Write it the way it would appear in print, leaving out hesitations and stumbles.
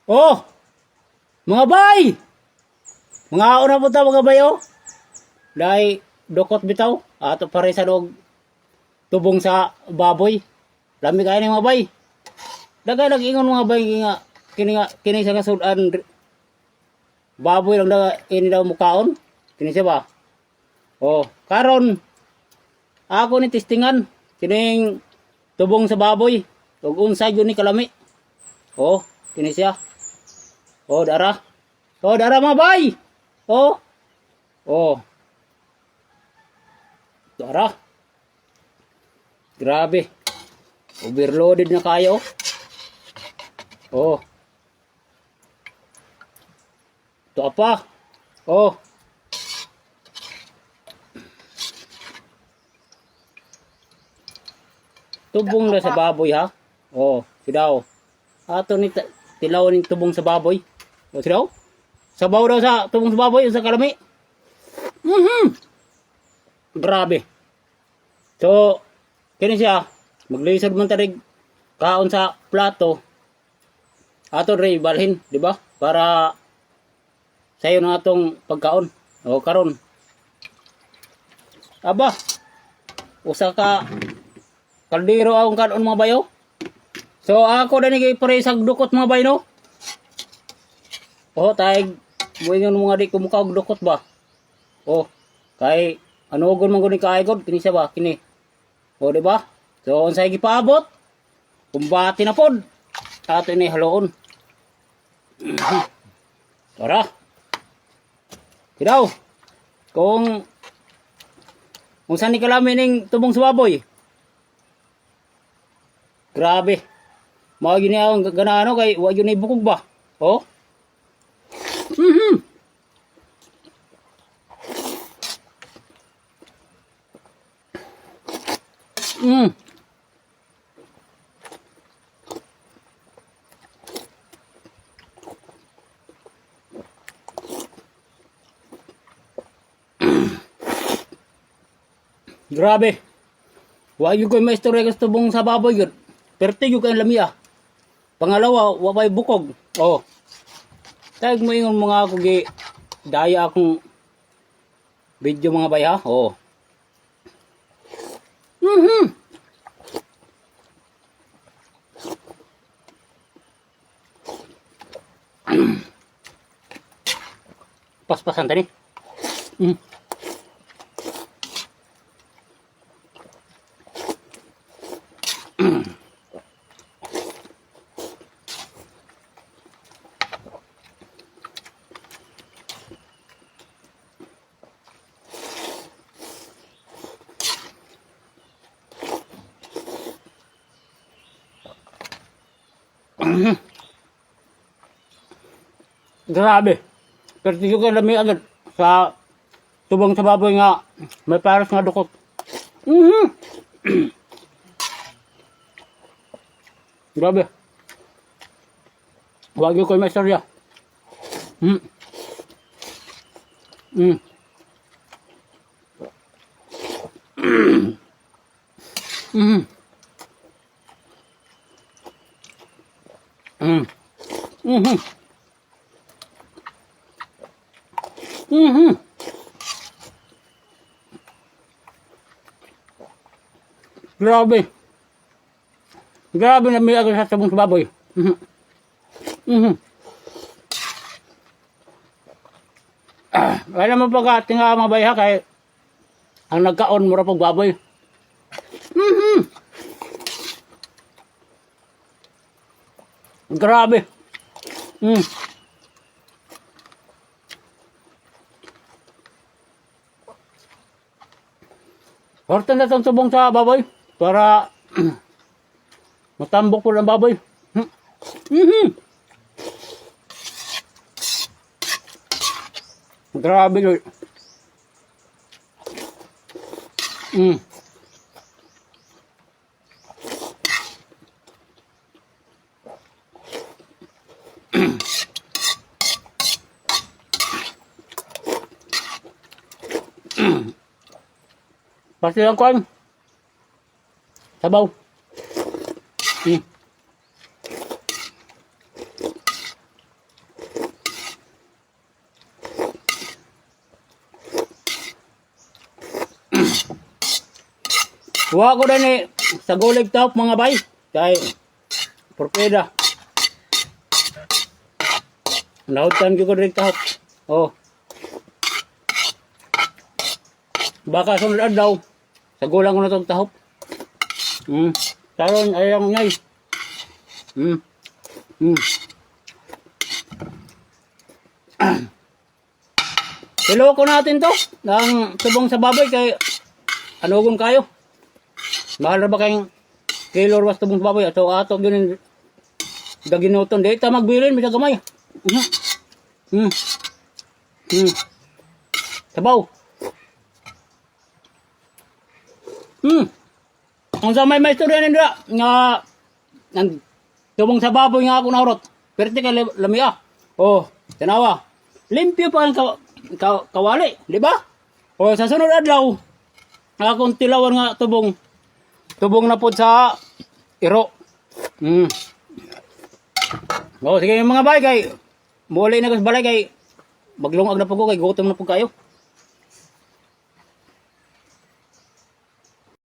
Oh! Mga bay! Mga una po ta mga bay oh. Dahil dukot bitaw. Ato pare sa log tubong sa baboy. Lami kayo ni mga bay. Dagay nag-ingon mga bay nga kini nga kini sa kasudan baboy lang daga ini daw mukaon. Kini siya ba? Oh, karon ako ni testingan kining tubong sa baboy. Ug unsay gyud ni kalami. Oh, kini siya. Oh, dara. Oh, dara mga bay. Oh. Oh. Dara. Grabe. Overloaded na kayo. Oh. Ito pa. Oh. Tubong na sa baboy ha. Oh, sidaw. Ato ni tilaw ni tubong sa baboy. Oh, sidaw. Sabaw daw sa tubong sa baboy sa kalami. Grabe. So, kini siya, maglisod man tarig kaon sa plato. Ato rin balhin, di ba? Para sayo na atong pagkaon. O karon. Aba. Usa ka kaldero akong kaon mga bayo. So ako na ni pare sa dukot mga bayo no. Oh, tay buingon mga di ko mukha og dukot ba. Oh, kay ano gon man gud ni kaay god kini siya ba kini. O di ba? So unsay gipaabot? Kumbati na pod. Ato ini haluon. Tara. Kidaw. Kung kung saan ni kalami ning tubong sa baboy. Grabe. Mao gyud ni akong ganano kay wa gyud ni bukog ba. Oh. Grabe. Wa gyud ko'y maistorya sa tubong sa baboy gyud. Perte gyud kay lamia. Pangalawa, wa pa'y bukog. Oh. Tag mo ingon mga ako gi daya akong video mga bay ha. Oh. Paspasan tani. Grabe. Pero tiyo ko lami agad sa tubong sa baboy nga may pares nga dukot. Grabe. Wag ko may istorya. Grabe. Grabe na may agad sa sabong sa baboy. Ah, wala mo pagka tinga mga bayha kay ang nagkaon mura pag baboy. Grabe. Hortan na itong tubong sa baboy para matambok po ng baboy. Grabe yun. Pati lang kuan. Sabaw. Kuha ko din eh, sa gulig top, mga bay. Kay, porpeda. Nahutan ko ko direct tahop. Oh. Baka sunod adlaw, sa gulang ko na itong tahop. Karon ay ang ngay. Kilo ko natin to ng tubong sa baboy kay anugon kayo. Mahal na ba kayong kilo ruwas tubong sa baboy? Ato ato yun daginuton. Di ta magbilin, bisa gamay. Sabaw. Ang sa may istorya nindra nga ang tubong sa baboy nga ako nahurot. Perti kay lamia. Oh, tanawa. Limpyo pa ang kawali, di ba? O sa sunod adlaw, akong tilawan nga tubong. Tubong na pod sa iro. Oh, sige mga bay kay muli na ko sa balay kay maglungag na po ko kay gutom na po kayo.